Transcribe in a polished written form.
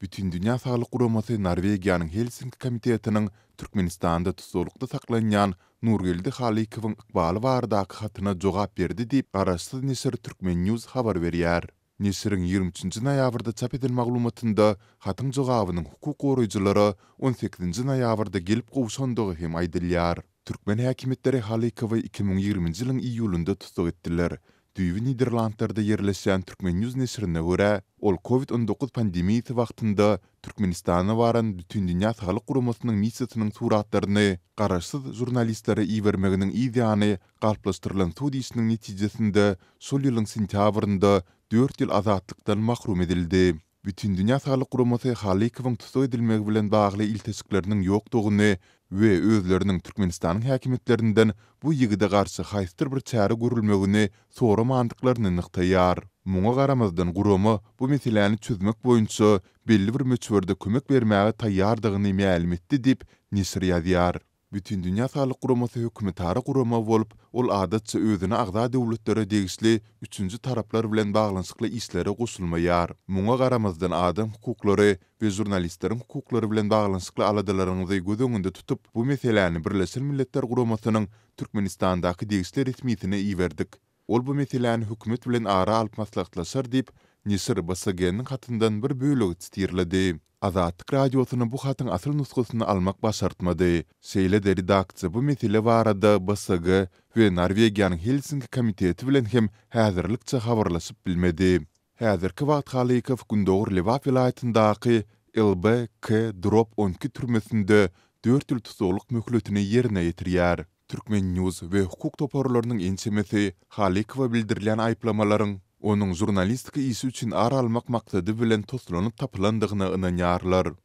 Bütindünýä Saglyk Guramasy Norwegiýanyň Helsinki komitetiniň Türkmenistanda tussaglykda saklanýan Nurgeldi Halykowyň ykbaly baradaky hatyna jogap berdi diýip, garaşsyz neşir Turkmen. News habar berýär. Neşiriň 23 nji noýabrda çap eden maglumatynda hatyň jogabynyň hukuk goraýjylara 18 nji noýabrda gelip gowşandygy hem aýdylýar. Türkmen häkimiýetleri Halykowy 2020-nji ýylyň iýulynda tussag etdiler. Düýbi Niderlandlarda ýerleşýän Turkmen. News neşirine görä, ol Covid 19 pandemiýasy wagtynda Türkmenistana baran Bütindünýä Saglyk Guramasynyň missiýasynyň suratlaryny garaşsyz žurnalistlere ibermeginiň yz ýany galplaşdyrylan sud işiniň netijesinde şol ýylyň sentýabrynda dört ýyl azatlykdan mahrum edildi. Bütindünýä Saglyk Guramasy Halykowyň tussag edilmegi bilen bagly ilteşikleriniň ýokdugyny we özleriniň Türkmenistanyň häkimiýetlerinden bu ýigide garşy haýsydyr bir çäre görülmegini soramandyklaryny nygtaýar. Muňa garamazdan gurama bu meseläni çözmek boýunça belli bir möçberde kömek bermäge taýýardygyny mälim etdi diýip, neşir ýazýar. Bütindünýä Saglyk Guramasy hökümetara gurama bolup, ol adatça özüne agza döwletlere degişli üçünji taraplar bilen baglanyşykly işlere goşulmaýar. Muňa garamazdan adam hukuklary we žurnalistleriň hukuklary bilen baglanyşykly aladalaryňyzy göz öňünde tutup, bu meseläni Birleşen Milletler Guramasynyň Türkmenistandaky degişli resmisine iberdik. Ol bu meseläni hökümet bilen ara alyp maslahatlaşar diýip, neşir BSG-niň hatyndan bir bölegi sitirledi. Azatlyk Radiosyna bu hatyň asyl nusgasyny almak başartmady. Şeýle-de redaksiýa bu mesele barada BSG we Norwegiýanyň Helsinki komiteti bilen hem häzirlikçe habarlaşyp bilmedi. Häzirki wagt Halykow gündogar Lebap welaýatyndaky LBK drop 12 türmesinde dört ýyl tussaglyk möhletini ýerine ýetirýär. Turkmen. News we hukuk toparlarynyň ençemesi Halykowa bildirilýän aýyplamalaryň onuň žurnalistika işi üçin ar almak maksady bilen toslanyp tapylandygyna ynanýarlar.